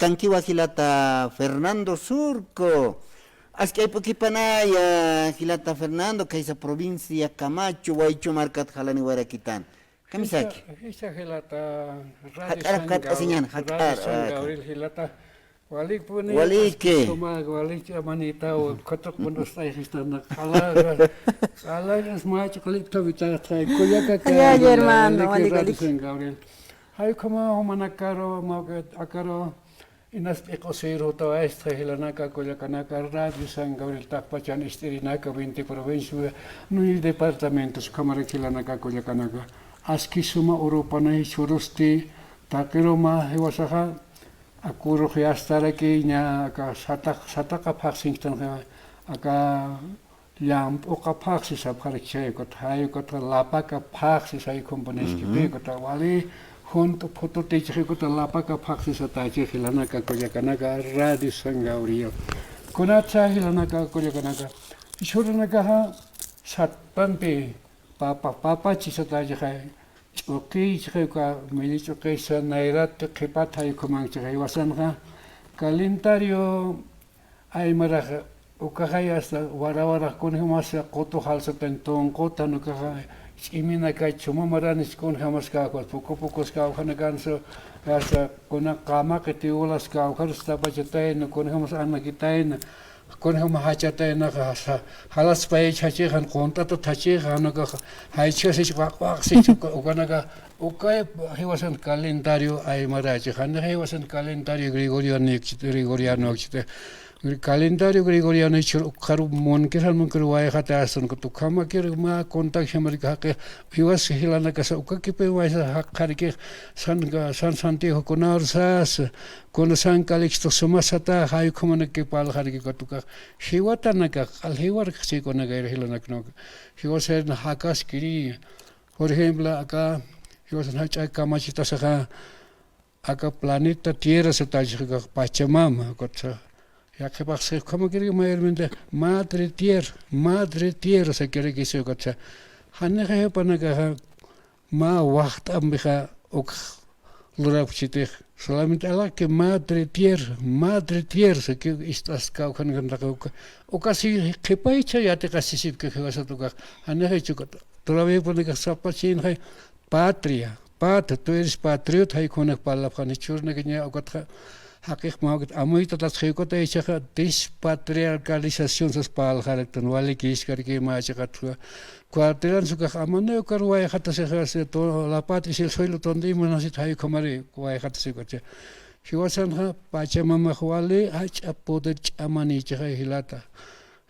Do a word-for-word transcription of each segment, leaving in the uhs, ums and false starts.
Tankiwa jilata Fernando Surco. Ask'ayp'ukipanaya jilata Fernando, kaysa provincia Camacho, Waychu markat jalaniwayarakitan. Kamisaki. Jisa, jisa jilata Radio San Gabriel, jat'ar, jat'ar, Radio San Gabriel jilata. Walikpuni, waliki. Askisuma, walik amanita, o kotok buenos días, están a la, a la, es macho, kolik to vita, trae, koyaka, ya, ya, hermano, walik, walik. Radio San Gabriel. Hay como humanakaro, ma, akaro, inas p'iq'usir, juta, este, jilanaka, kollakanaka, Radio San Gabriel, taqpachan, ist'irinaka, veinte provincia, nueve departamentos, kamara jilanaka, kollakanaka. Askisuma, Europa, na, jichhürusti, taqiruma, jiwasaxa, akurux yastarakiña, aka sataq, sataqa phaxsinktanxa, aka llamp'uqa phaxsi sapxarakchixay, ukat jay, ukat lapaka phaxsi say, compañeros, ujú, kipï, ukat wali junt'u phututichixay, ukat lapaka phaxsi satächi jilanaka, kollakanaka, Radio San Gabriel. Kunatsa jilanaka, kollakanaka, jichhürunakaxa satpampi papa, papachi satächixay, ch'uqïchixay, uka milli ch'uqïsa nayrat qhipat jay ukhamanchixay, jiwasanxa calendario aymarax ukaxay hasta wara warax kunjamasa qutu jalsatan tunqutan ukaxa ch'iminaka chhuma maranich kunjamaskawkhat, puku pukuskawkhanakansa hasta kuna qamaqi tiwulaskawkharus tapachatayna, kunjamas anakitayna, kunjama jachataynaxa, sa-, jalaspaychachixan, qunt'ata thachixan, ukaxa jaychhasich waqwaqsich, uka-, ukanaka, ukay jiwasan calendario aymarachixan, jiwasan calendario gregoriano, gregoriano, calendario gregoriano jichhür ukxaru munkiran munkir wayxatästan, ukat ukhamakir mä contagio marka jaqi, jiwas jilanakasa ukakipi waysa jaqxarikix, san, san Santiago kunarsas, kuna san Calixto sumasata, jay ukhamanaki parlxariki, ukat ukax jiwatanakax, q'al jiwarkax chaykunakayra jilanaknaka, jiwasayna jakaskiri. Por ejemplo, aka jiwasan jach'a kamachitasaxa, aka planeta Tierra satächixay, aka Pachamama, ukatsa. Yaqhipax sipkhamakirki mayormente Madre Tierra, Madre Tierra sakirakisi, ukatsa. Janixay jupanakaxa mä waxt'ampixa ukx lurapkchitix. Solamente alaxki Madre Tierra, Madre Tierra saki ist'askawkhanakantaqi uka. Uka si qhipaycha yatiqasisipki jiwasat ukax. Janixay, ukat todavía jupanakax sapachinxay patria, patria, tú eres patriota, jay ukhanak parlapxani, jichhürunakaña ukatxa, jaqix mä ukat amuytatasxi, ukat aychaxa despatriarcalización sas parlxaraktan, wali kiskarki mä chiqat, cuartelan sukax amana ukar wayxatasixa, la patria es el suelo donde hemos nacido, jay ukhamari wayxatasi, ukat. Jiwasanxa Pachamamax wali jach'a poder ch'amanïchixay jilata,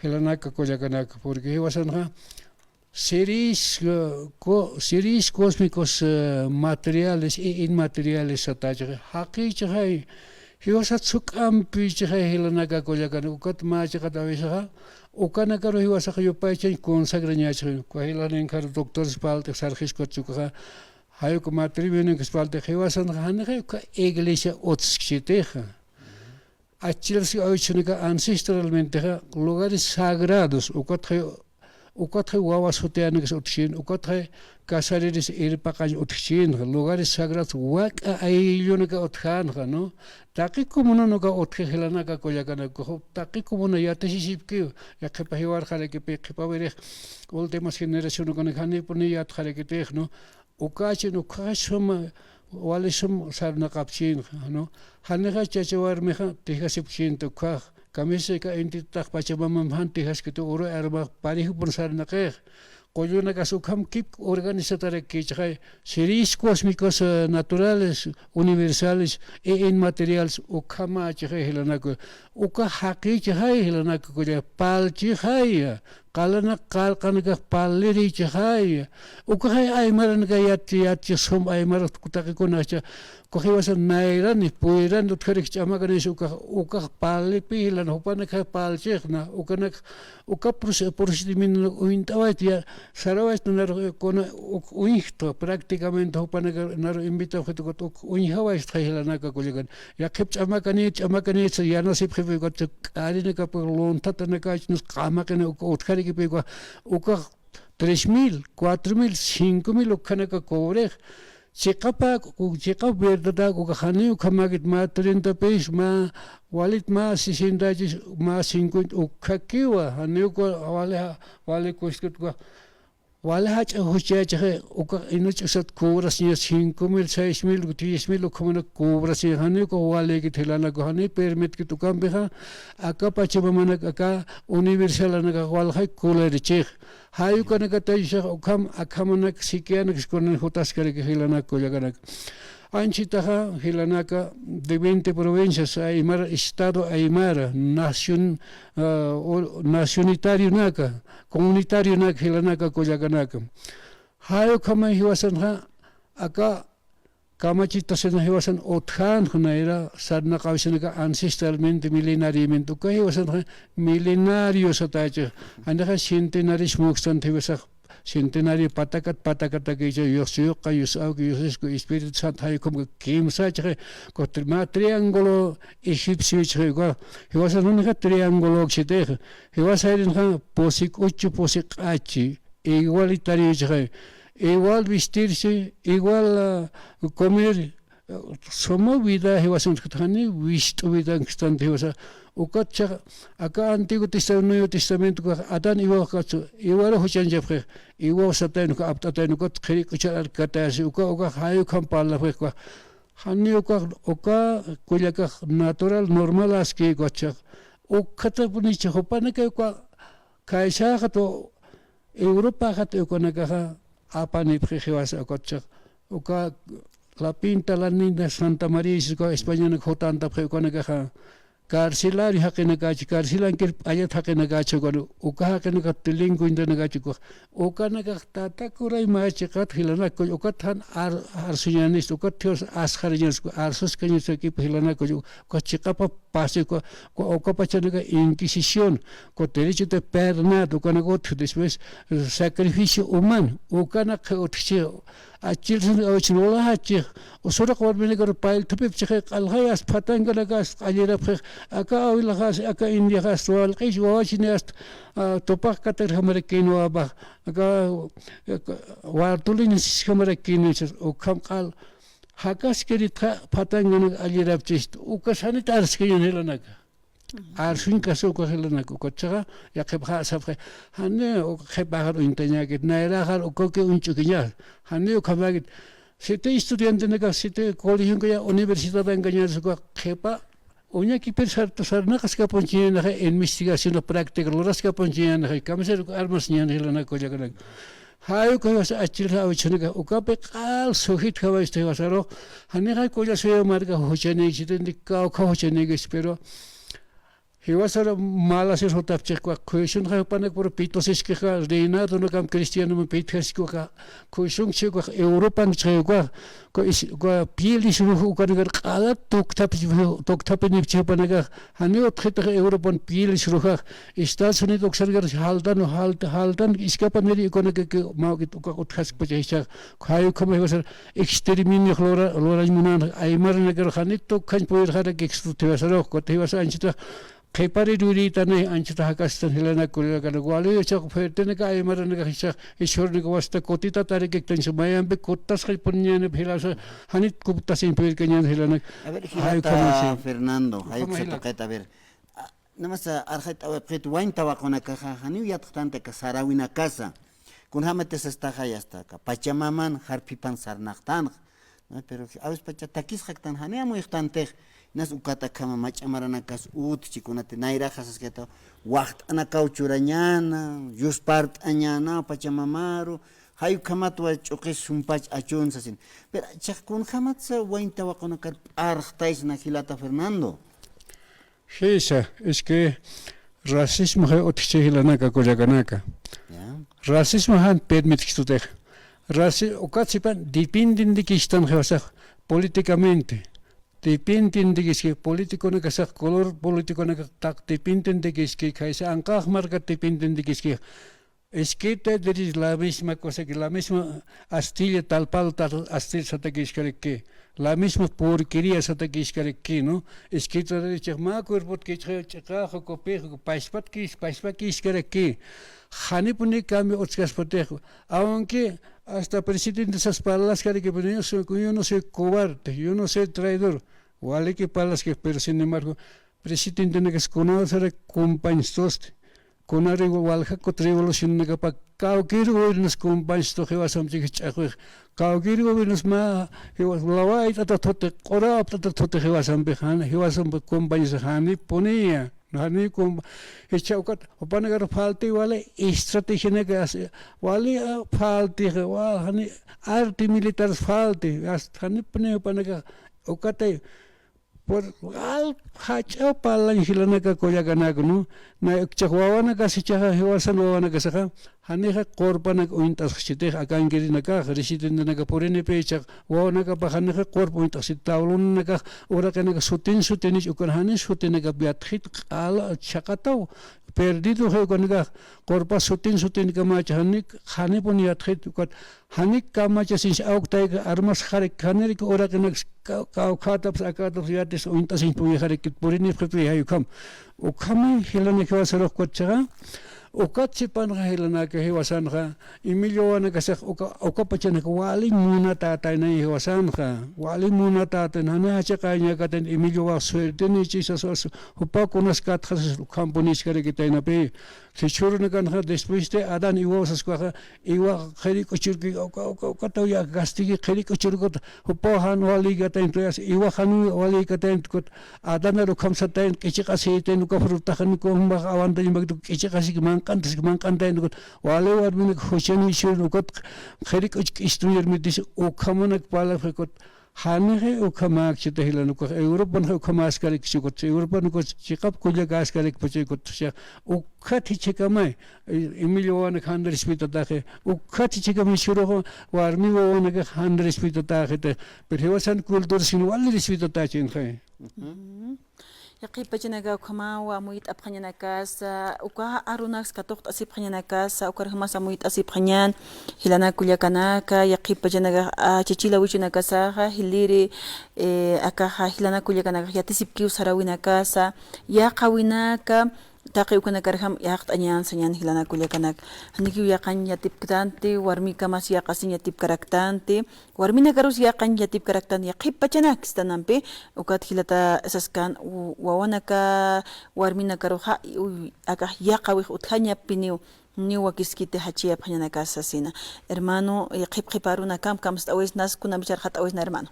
jilanaka, kollakanaka, porque jiwasanxa, seres, eh, co-, seres cósmicos, eh, materiales e inmateriales satächixay, jaqïchixay, jiwasat suk'ampichixay jilanaka, kollakanaka, ukat mä chiqat awisaxa, ukanakaru jiwasax yupaychañ consagrañächixay, uka jilanïnkar doctores parlt'ix sarxiskuta ukaxa, jay uka matrimonionkis parlt'ix, jiwasanxa janixay uka iglesia utskchitixa. Achilas awichhunaka ancestralmentexa lugares sagrados, ukatxay, ukatxay wawa sutiyänakas utjchin, ukatxay casariris irpaqañ utjchinxa, lugares sagrados wak'a ayllunaka utjänxa, ¿no? Taqi comunan uka utji jilanaka, kollakanaka, taqi comuna yatasisipkiw, yaqhipa jiwarxarakipi, qhipawirix últimas generacionakunak janipuni yatxarakitix, ¿no? Ukachin ukhaxa suma, wali sum sarnaqapchinxa, ¿no? Janixa chacha warmixa tijasipkchinta ukhax, kamisaka intitax Pachamamam jan tijaskiti, uru armax parejupun sarnaqix. Qullunakas ukham kip organizatarakïchixay, seres cósmicos, eh, naturales, universales e inmateriales, ukhamächixay jilanaka. Uka jaqïchixay jilanaka, kulla parlchixay. Qalanak qallqanakax parlirïchixay. Ukaxay aymaranaka yat-, yatchix sum aymar taqikunaxa, ukax jiwasan nayrani, puyrani utjarix ch'amakanïsa, ukax, ukax parlipï jilan, jupanakax parlchixna, ukanak, uka proce-, procedimiento uñt'awayta, ya, sarawayta, naru, kuna, uk uñjta, prácticamente jupanaka naru invitawxita, ukat uk uñjawayta jilanaka, kullakan. Yaqhip ch'amakanït, ch'amakanït, yanasipxipi, ukat k'arinakap lunthatanakach, qamaqina uka utjarikipi, uka, ukax tres mil, cuatro mil, cinco mil ukhanaka cobrix. Chiqapa, chiqap verdad uka janiw ukhamäkit mä treinta pis, mä walit mä sesenta chis, mä cincuenta ukhakiwa, janiw uka wali, wali kuskut uka, wali jach'a juchachixi, uka ina ch'usat cobrasiñas cinco mil, seis mil, diez mil ukhamanak cobrasiñas, janiw uka walïkit jilanaka, janiw permitkit ukampixa, aka pachamamanaka, aka universalanaka walxay colerchix. Jay ukanakatayusax ukham akhamanak sikianak kunan jutaskaraki jilanaka kullakanak. Anchitaxa jilanaka de veinte provincias aymara, estado aymara, nacion, ah, o nacionitarionaka, comunitarionaka jilanaka kullakanaka. Jay ukhamay jiwasanxa aka kamachitasina jiwasan utjänxa nayra sarnaqawisinaka ancestralmente, milenariamente, uka jiwasanxa milenario satächix, janixa centenarismo uksan jiwasax, centenario patakat, patakatakïcha, yus yuqqa, yus awki, yus isku, Espíritu Santo, jay ukham kimsächixi, uka tri-, mä triángulo egipciochixi, uka jiwasan janixa triángulo uksitix, jiwasarinxa pusi k'uchu, pusi q'achi, igualitariochixi, igual vestirse, igual, ah, comer, ah, suma vida jiwasankit, jani wist'u vidankistanta jiwasa. Ukat chhax, aka Antiguo Testamento, Nuevo Testamento, ukax Adán Evax katsu, Evaru juchanchapxix, Evaw satayna, uka apt'atayna, ukat qhiri k'uchar arkatayasi, uka, ukax jay ukham parlapxix, ukax, jani ukax, uka kullakax natural, normal aski, ukat chhax. Ukatapunicha jupanakay uka, kaysaxatu Europaxat ukanakaxa apanipxi jiwasa, ukat chhax, uka La Pinta, La Niña, Santa María, uka Españanak jutantapxi ukanakaxa, carcelario jaqinakächi, carcelankir p'allat jaqinakächi, ukan, uka jaqinakax tilinkuñtanakachi, ukax, ukanakax tata kuray mä chiqat jilanak, ukat jan ar-, arsuñänista, ukat jiwas asxarañas, arsuskañasakipa jilanak, uka chiqapa pasi, uka, uka, uka pachanaka Inquisición, uka derecho de pernada, ukanak utj, después, eh, sacrificio humano, ukanak utjchi, achilsan awichin walaxachix, usuraq warminakar payllthupipa chixi q'alxay, ast phatankanaka ast q'allirapxix, aka awilaxas, aka indiaxas, wallq'is wawachini ast, ah, tupax katirjamarakïnwa, aka, aka, wartulin sisjamarakïnwa, ukham q'al, jakaskiritxa phatankanak allirapchist, ukas janit arskañän jilanaka. Arsuñ kasa uka jilanaka, ukat chhaxa, yaqhipxa sapxi, jani, uka qhipaxar uñtañäkit, nayraxar ukakiw uñch'ukiñas, jani ukhamäkit, siti estudiantenakax, siti colegionkaña, universidadankañas, uka qhipa, uñakipir sar-, sarnaqaskapunchiñänaxa, investigación práctica luraskapunchiñänaxa, kamisar uka armasiñän jilanaka kullakanaka. Jay uka jiwas achilsa awichanaka, ukapi q'al sujit jawaysta jiwasaru, janixa kulla Suyu marka juchanïkchitindi, kawkha juchanïkchit, pero jiwasar malasir jutapchix, uka khuysunxa jupanakpur pitusiskixa, reinadonakam cristianoma pitjaski, uka khuysunkchi, uka Europanchixi, uka, uka is-, uka pieles rojas ukanakar q'alat tukthapi-, tukthapinipchi jupanakax, janiw utjitax Europan pieles rojas, Estados Unidos uksanakar jaltan, jalt-, jaltan iskapaniri ukanakaki mawkit uka utjaskpacha jichhax, jay ukhama jiwasar exterminiox lura-, lurañ munän aymaranakar jani tukjañ puyirxarakikstu jiwasarux, ukat jiwasa anchitax qhiparir yurïtanay, anchitax jakastan jilanaka kullakanaka, wali jichhax fuertenaka aymaranakax jichhax jichhürnaka wasta kutitatarikiktansa, mayampi kutasxapuniñänip jilasa, janit kutasiñ puyirkañän jilanaka. A ver, jilata Fernando, jay uksa tuqit, a ver, a, nada más, a, arxayt'awayapxit, wayn tawaqunakaxa janiw yatxtanti aka saräwinakasa. Kunjämatix sastaxa, ya está, aka Pachamaman jarphipan sarnaqtanxa. ¿No? Pero a veces pacha takisxaktan, janiw amuyxtantix, inas ukat akhama mach'a maranakas utjchi, kunati nayraxa saskayta, waxt'anakaw churañäna, yuspart'añäna Pachamamaru, jay ukhamatwa ch'uqis sumpach achun sasin. Pero chhax kunjämatsa wayn tawaqunakar p'arxtaysna jilata Fernando. Jisa, es que racismo jay utjchi jilanaka kullakanaka. Ya. Racismo jan permitkistutix. Raci-, ukat sipan dependientikichtan jiwasax políticamente. Dependientikiski, politiconakasax, color politiconakax taq dependientikiski, khaysa anqax marka dependientikiski. Izquierda y derecha la misma cosa, que la misma astilla, tal palo, tal astilla satakïskarakki, la misma porquería satakïskarakki, ¿no? Izquierda, derecha mä cuerpot kichqa, ch'iqax, ukapix, pachpat kis, pachpa kiskarakki. Janipuni cambio utjkaspatix, aunque hasta presidente sas parlaskarakki, pero yo soy, yo no soy cobarde, yo no soy traidor. Waliki parlaski, pero sin embargo, presidentenakas kunaw sarak compañstosti. Kuna revo-, walja kut revolucionanakapa cualquier gobiernos compañsto jiwasampi ch'aqwix. Cualquier gobiernos mä jiwas lawayt'ata thuti, q'urapt'ata thuti jiwasampi, jan, jiwasampi compañista janipuniya. Jani com-, jichha ukat, jupanakar falti wali estrategianaka as-, wali, ah, falti, wal, jani arte militar falti, as-, janipuni jupanaka ukatay, por al jach'a parlañ jilanaka kullakanaka, ¿no? Na ukchaq wawanakasa jichhaxa jiwasan wawanakasaxa, janixa qurpanak uñt'asxchitix akankirinakax, residentenaka purinipï jichhax wawanakapax janixa qurpa uñt'asxchit tablonanakax, uraqinaka sutin sutinich ukan jani sutinakap yatxit q'ala chhaqataw, perdido jay ukanakax, qurpa sutin sutinkamach jani, janipun yatxit ukat, jani kamachasinch awktayka armas jarik, janirik uraqinak ka-, kawkhataps akataps yatis uñt'asinch puñaxarik purinipxipï jay ukham. Ukhami jilanak jiwasarux ukat chiqa, ukat sipanxa jilanaka jiwasanxa, Emilio wawanakasax uka, uka pachanak wali munatätaynañ jiwasanxa, wali munatätaynañ, jani jachaqañakatayna Emilio wawa suertenichi sasas, jupaw kunas katxasas ukhampuniskarakitaynapï. Jichhürunakanxa, después de Adán y Ewa saskuxa, Ewa qhiri k'uchurki, uka, uka, ukataw ya castigue qhiri k'uchurkut, jupaw jan walïkatayn tuyas, Ewa jan walïkatayn kut, Adanar ukham satayn, k'ichiqasïtayn, uka frutaxan, uka jumax awantañ maktu, k'ichiqasik manq'antasik manq'antayn kut, wali warminak juchan jichhürun ukat, qhiri k'uch k'istuñar mitis, ukhamanak parlapxi kut, Janixi ukhamäkchita jilan ukax, Europanxa ukhamäskarakchi ukat, Europan ukat chiqap kullakäskarakpacha ukat, ukhat jichhakamay, Emilio wawanak jan respetataxi, ukhat jichhakamay jichhüruxa warmi wawanakax jan respetataxita, pero jiwasan culturasin wali respetatächinxi. Yaqhip pachanaka ukhamaw amuyt'apxañanakasa, uka arunaks katuqt'asipxañanakasa, ukar jumas amuyt'asipxañan, jilanak kullakanaka, yaqhip pachanaka, a, chachila wichunakasaxa, jiliri, e, akaxa, jilanak kullakanakax yatisipkiw saräwinakasa, yaqhawinaka, taqi ukanakarjam yaqt'añan sañan jilanak kullakanak. Janikiw yaqañ yatipktanti, warmikamas yaqasiñ yatipkaraktanti, warminakarus yaqañ yatipkaraktan yaqhip pachanak istanampi, ukat jilata saskan, u-, wawanaka, warminakaruxa, uy, akax yaqawix utjañapiniw, niw wakiskiti jachiyapxañanaka sasina. Hermano, yaqhip qhipa arunakam, kamst'awis nas, kunampi charxat'awisna, hermano.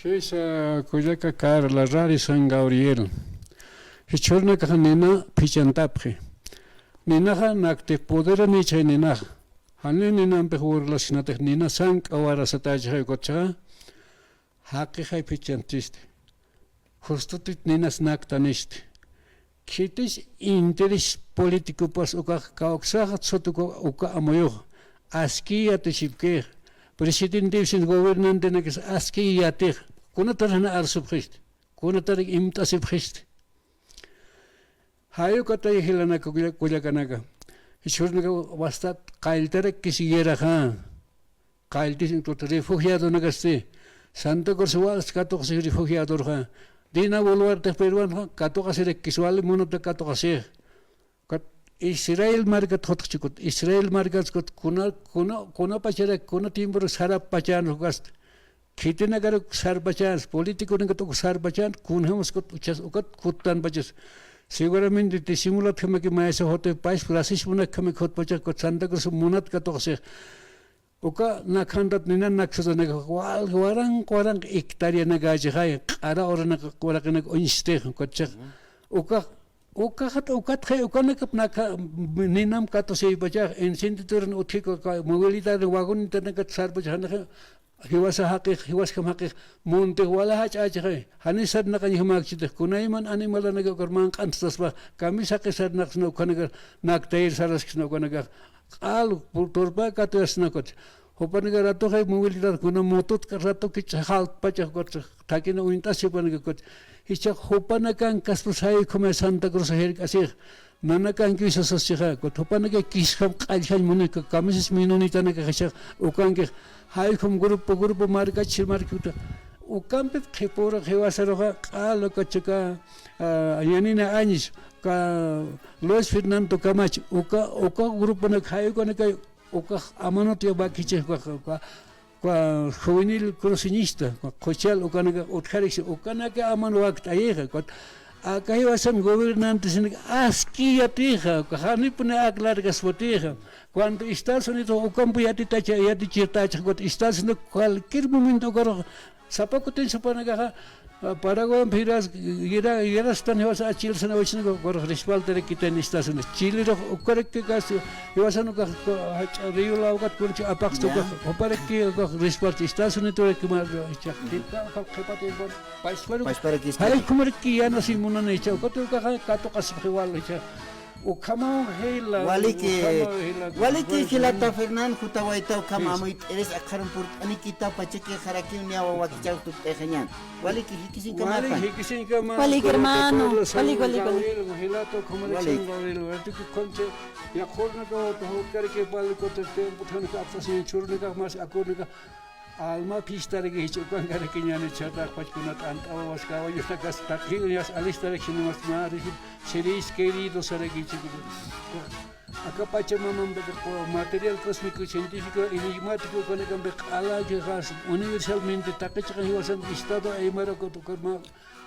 Jisa kullaka Carla, rari San Gabriel. Jichhürunakax nina phichantapxi. Ninaxa nakti poderanïchixay ninaxa. Jani ninampix burlaskinatix nina sank'a wara satächixay ukat chiqa. Jaqixay phichantchisti. Justutit ninas naktanisti. Khitis interés politicopas ukax kawksaxa sut uka, uka amuyux. Aski yatisipkix. Presidentepsin gobernantenakis aski yatix. Kunatar jana arsupxisti. Kunatar imt'asipxisti. Jay ukatay jilanaka kulla-, kullakanaka. Jichhürunaka wastat qalltarakkis guerraxa. Qalltis, entonces, refugiadonakasti. Santa Cruz wals katuqasix refugiadorxa. Dina Boluarte peruanxa katuqasirakkis wali munata katuqasix. Ukat Israel markat jutxchi ukat. Israel markat ukat kuna, kuna, kuna pacharak, kuna tiempor sarap pachan ukast. Khitinakaruk sarpachans, politiconakat uk sarpachan, kunjämas ukat uchas, ukat kuttanpachas. Seguramente disimulatjamaki maysa jutipachpa, racismonakjamaki jutpachas, ukat Santa Cruz munat katuqasix. Uka nakjantat nina naksatanaka wal waranq waranq hectáreanakächixay, q'ara uranak, uraqinak uñstix, ukat chix. Uka, ukaxat, ukatxay, ukanakap nakja, ninam katusïpachax, encendedorun utjik, uka movilidad, wagonitanakat sarpachax, janixa, jiwasa jaqix, jiwasjam jaqix, montix wala jach'ächixay, jani sarnaqañjamäkchitix, kunayman animalanaka ukar manq'antsaspa, kamis jaqi sarnaqsna ukanakax, naktayir sarasksna ukanakax, q'al, pur-, turpä katuyasna ukat. Jupanaka ratuxay movilidad kuna mototki ratuki ch'axaltpachax ukat thakina uñt'asi jupanaka ukat. Jichhax jupanakan kaspas jay ukhamay Santa Cruz jirk'asix. Nanakankiw sasaschixa, ukat jupanaka kiskham q'alljañ munaka, kamisas minunitanaka jichhax ukankix, jay ukham grupo, grupo markachir markhuta. Ukampip qhipürux jiwasaruxa q'al ukat chika, ah, Yanina Áñez, ka Luis Fernando Camacho, uka, uka gruponak jay ukanakay ukax amanut wakichix ukax, uka, uka juvenil cruceñista, uka quchal ukanaka utjariksi, ukanaka aman wakt'ayixa, ukat aka jiwasan gobernantesinak aski yatixa, uka janipuni ak largaspatixa. Cuando Estados Unidos ukampu yatitacha, yatichirtacha, ukat Estados Unidos cualquier momento ukarux sapa kutin jupanakaxa, ah, Paraguay jiras, yira, yirastan jiwasa achilsan awachinaka, ukarux respaldarakitayna Estados Unidos. Chilerux ukarakki kas, jiwasan ukax, jach'a río lawkat kunchi apaqsta ukax, juparakki ukax respalda Estados Unidos ukax, ukax qhipati, ukax pachparu, pachparakista. Jay ukhamaraki yanasiñ munani jichha, ukat ukaxa katuqasipxi wal jichha. Ukhamaw jila, waliki, ukhamaw jila, waliki, waliki. Jilata Fernán, jutawayta ukham amuyt'iris akxarum purt'anikita, pachaki jarakiw niyawa wakichaw tukt'ayxañan. Waliki, jikisiñkama. Walik, jikisiñkama. Walik, hermano. Walik, walik, walik. Jilata, ukhamarak, walik. San Gabriel, walik, ukham chay, yaqhurnaka, ukhamarak, walik, ukhamarak, tiempo, ukhamarak, aptasiñ, chhurnaka, mas, akurnaka, alma phistaraki jichha ukankaraki ñani chhatax pachkuna t'ant'awa waskawa yunakas taqi uñas alistaraki jinumas mä riji seres queridos saraki jichha. Aka Pachamamampi material cósmico científico enigmático ukanakampi q'alakixa universalmente taqi chiqan jiwasan estado aymara ukat ukat mä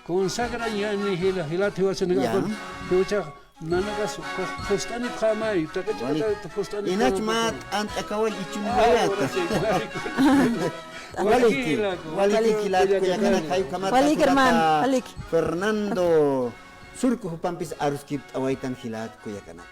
consagra ñani jila, jilat jiwasan. Ya. Ukat jiwasax nanakas, ukax phust'anipxämay, taqi chiqan phust'anipxämay. Inach mä t'ant'a kawall ichhumawayata. Waliki, waliki jilat kullakanaka, jay ukhamata. Walik, hermano, walik. Fernando Surco jupampis aruskipt'awaytan jilat kullakanaka.